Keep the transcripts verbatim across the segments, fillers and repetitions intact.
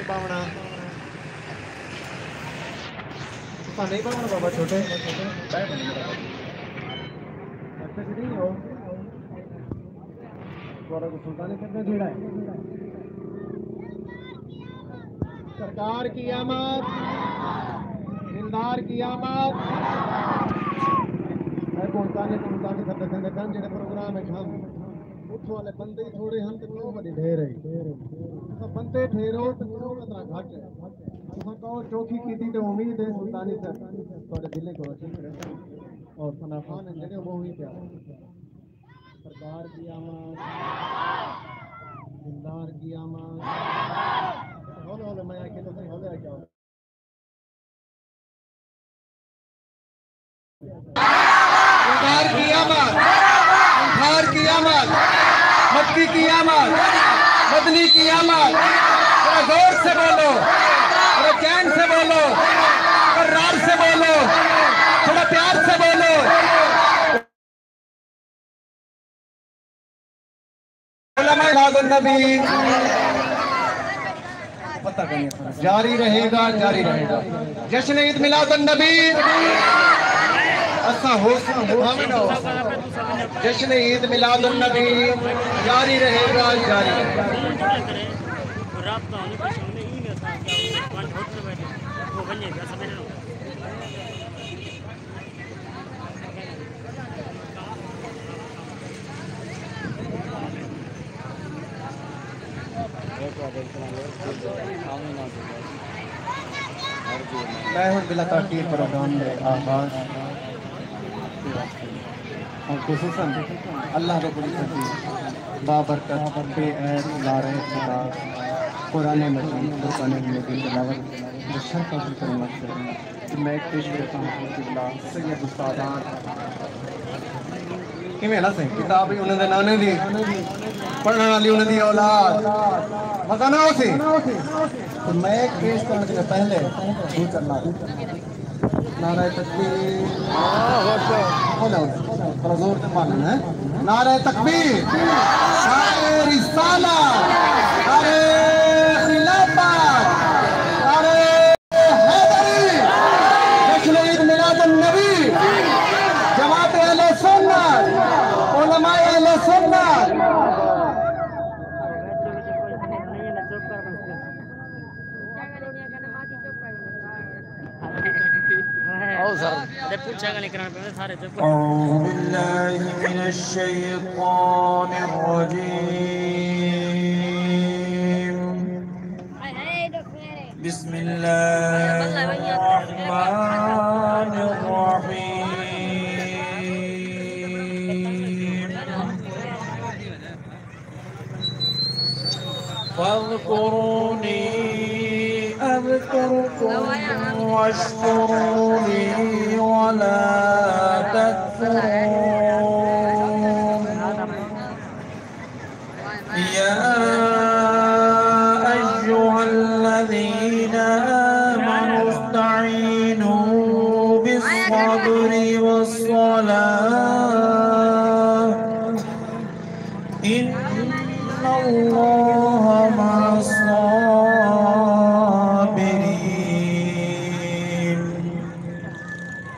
پاوݨا۔ تساں نہیں پاوݨا بابا چھوٹے۔ تہاݙا کوئی سلطانی کتنا جھیڑا ہے؟ سرکار کی آمد، دلدار کی آمد۔ اے ملتانی، ملتانی سب دسندے پن جڑے پروگرام وچ ہم اتھوں والے بندے ہی تھوڑے ہن تے کیوں وݙی ڈھیر ہے۔ تساں بندے ڈھیر ہو تے کیوں قدرہ گھٹ ہے۔ تساں کہو چوکھی کیتی تے امید ہے سلطانی صاحب تہاݙے دلیں کوں روشن کرے اور ثنا خان ہیں جڑے وہ ہوئی پیا۔ سرکار کی آمد، دلدار کی آمد۔ ہولے ہولے میں آکھے تو صحیح ہولے آ کیا؟ انصار کی آمد، انصار کی آمد، مکی کی آمد، مدنی کی آمد۔ ذرا زور سے بولو، ذرا چین سے بولو، کرار سے بولو، تھوڑا پیار سے بولو۔ علماء میلاد النبی۔ پتہ نہیں۔ جاری رہے گا، جاری رہے گا۔ جشن عید میلاد النبی۔ اساں ہو سکتے بھاویں نہ ہو سکتے۔ جشن عید میلاد النبی جاری رہے گا، جاری رہے گا۔ میں ہن بلا تاخیر پروگرام دے آغاز اور خصوصاً اللہ رب العزت دی بابرکت بے عیب لارے خدا قرآن مجید، فرقان مبین تلاوت جو شرف حاصل کرݨ واسطے۔ میں پیش کرتا ہوں قبلہ سید استادان۔ کیویں نا سائیں، کتاب ہی انہاں دے نانے دی، پڑھݨ والی انہاں دی اولاد۔ مزہ نہ ہو سی؟ تو میں پیش کرݨ سے پہلے دو چار نعرہ۔ نعرہ تکبیر۔ ہو جاؤ، تھوڑا زور سے پڑھنا ہے۔ نعرہ تکبیر، نعرہ رسالہ، نعرہ خلافت، نعرہ حیدری، جشن عید میلاد النبی، جماعت اہل سنت، علماء اہل سنت۔ او سر۔ اعوذ باللہ من الشیطان الرجیم۔ بسم اللہ الرحمن الرحیم۔ فاذكروني أذكركم واشكروا لي ولا تكفرون. يا أيها الذين آمنوا استعينوا بالصبر والصلاة، إن الله مع الصابرين.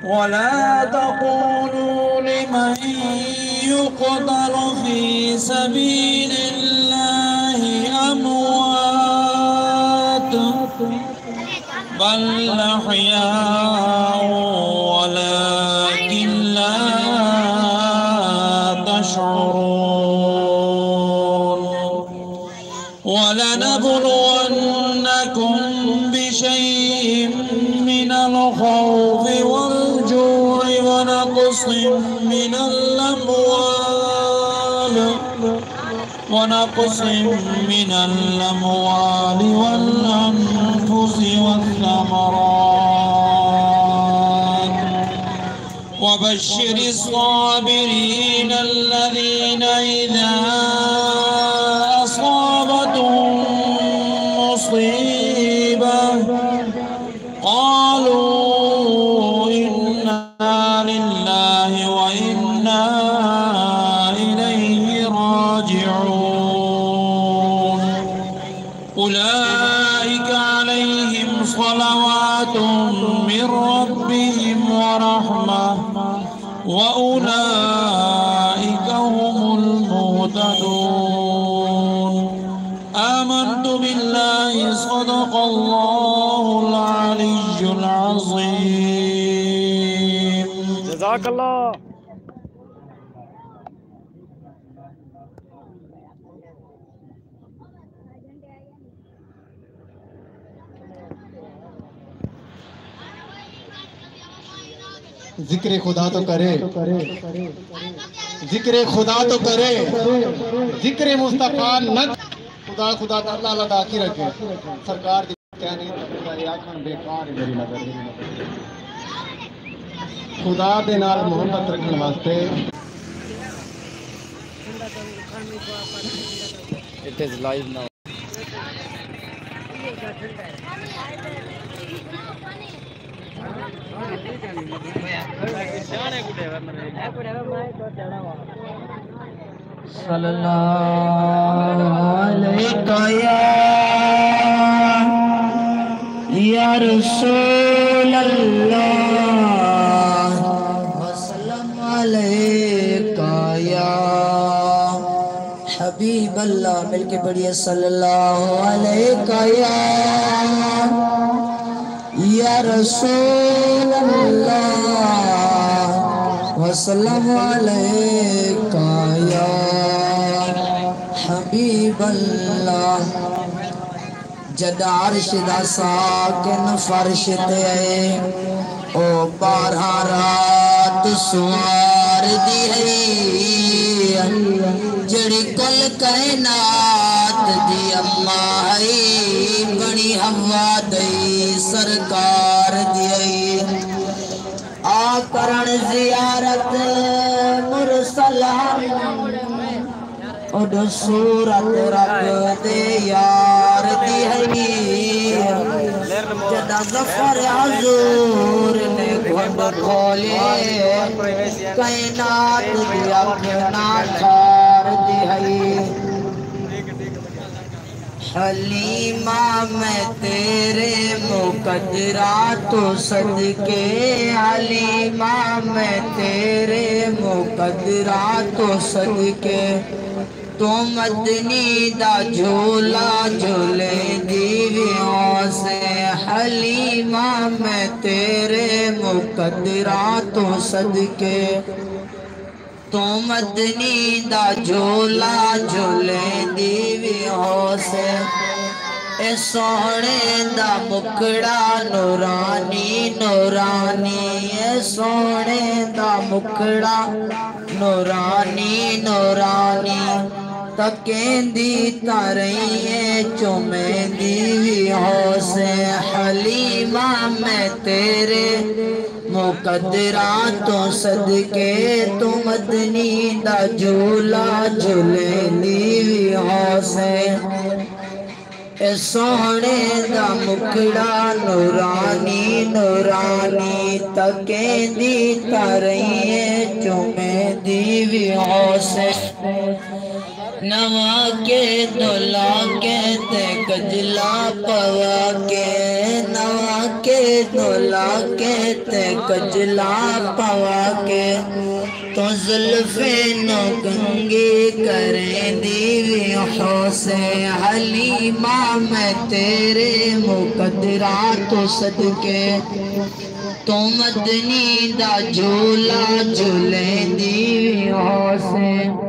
ولا تقولوا لمن يقتل في سبيل الله أموات، بل أحياء ولكن لا تشعرون. ولنبلونكم بشيء من الخوف والجوع ونقص من الأموال، ونقص من الأموال والأنفس والثمرات. وبشر الصابرين الذين إذا أصابتهم مصيبة قالوا إنا لله وإنا إليه راجعون. أولئك أولئك هم المهتدون. آمنت بالله، صدق الله العلي العظيم. جزاک اللہ۔ ذکر خدا تو کرے، ذکر خدا تو کرے، ذکر مصطفیٰ نہ۔ خدا خدا دا، اللہ اللہ دا آکھی رکھے۔ سرکار دی کہہ نہیں، خدا یہ آکھن بیکار ہے میری نظر۔ خدا دے نال محبت رکھن واسطے۔ It is live now. صلی اللہ علیک یا، یا رسول اللہ، وسلم علیک یا حبیب اللہ۔ مل کے پڑھیے، صلی اللہ علیک یا، یا رسول اللہ، وسلم علیک یا حبیب اللہ۔ جݙاں عرش دا ساکن فرش تے آئے، او ٻارہاں رات سوار دی ہئی، جیڑھی کل کائنات دی اماں ہئی، بݨی حوا دئی سرکار دی ہئی۔ آ کرݨ زیارت مرسل ہن، اݙ صورت رب دے یار دی ہئی۔ جݙاں ظفر حضور نے گھنڈ کھولے، کائنات دی اکھ نہ ٹھار دی ہئی۔ حلیمہ میں تیرے مقدراں توں صدقے، حلیمہ میں تیرے مقدراں توں صدقے، توں مدنی دا جھولا جھلیندی وی ہوسیں۔ حلیمہ میں تیرے مقدراں توں صدقے، توں مدنی دا جھولا جھلیندی وی ہوسیں۔ اے سوہݨے دا مکھڑا نورانی نورانی، اے سوہݨے دا مکھڑا نورانی نورانی، تکیندی تاں رہی اے، چمیندی وی ہوسیں۔ حلیمہ میں تیرے مقدراں توں صدقے، توں مدنی دا جھولا جھلیندی وی ہوسیں۔ اے سوہݨے دا مکھڑا نورانی نورانی، تکیندی تاں رہی اے، چمیندی وی ہوسیں۔ نوا کے دھلا کے تے کجلا پوا کے، نوا کے دھلا کے تے کجلا پوا کے، توں زلفیں نوں کنگھی کریندی وی ہوسیں۔ حلیمہ میں تیرے مقدراں توں صدقے، توں مدنی دا جھولا جھلیندی وی ہوسیں۔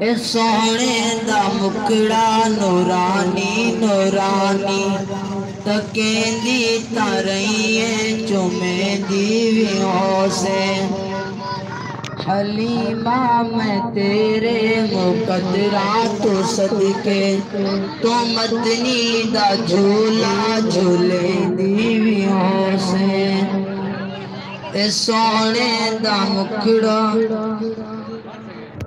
اے سوہݨے دا مکھڑا نورانی نورانی، تکیندی تاں رہی اے، چمیندی وی ہوسیں۔ حلیمہ میں تیرے مقدراں توں صدقے، توں مدنی دا جھولا جھلیندی وی ہوسیں۔ اے سوہݨے دا مکھڑا۔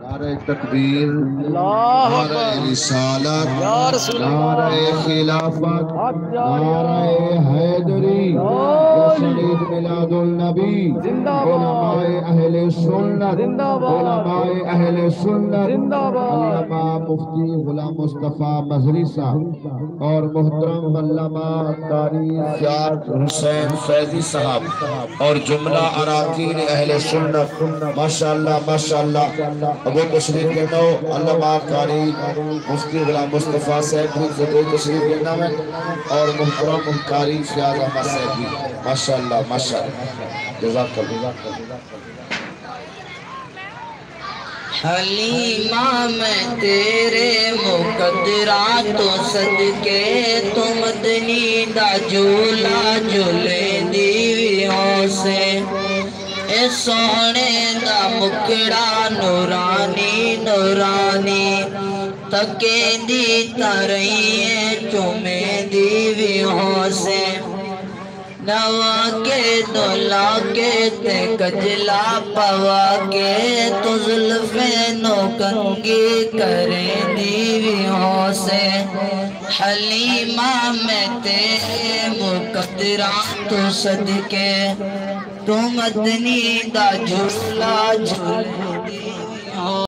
نعرہ تکبیر، اللہ نعرہ اکبر۔ رسالت، یا رسول اللہ۔ نعرہ خلافت، حق جا نعرہ حیدری، یا شہید میلاد النبی، زندہ باد۔ علماء اہل سنت، زندہ باد۔ علماء اہل سنت، زندہ باد۔ علامہ مفتی غلام مصطفیٰ مظہری صاحب اور محترم علامہ قاری فیاض حسین فیضی صاحب اور جملہ اراکین اہل سنت، ماشاءاللہ، ماشاءاللہ، اگو تشریف گھنو، علامہ قاری مفتی غلام مصطفیٰ صاحب بھی زدو تشریف گھنو ہے اور محترم قاری فیاض احمد صاحب بھی، ماشاءاللہ، ماشاءاللہ، جزاک اللہ۔ حلیمہ میں تیرے مقدراں تو صدقے، تو مدنی دا جھولا جھولیندی وی ہوسیں۔ اے سوہݨے دا مکھڑا نورانی نورانی، تکیندی تاں رہی ایں، چمیندی وی ہوسیں۔ نوا کے دولا کے تے کجلا پوا کے، تو زلفیں نو کنگھی کریندی وی ہوسیں۔ حلیمہ میں تیرے مقدراں تو صدقے، تو مدنی دا جھولا جھولیندی وی ہوسیں۔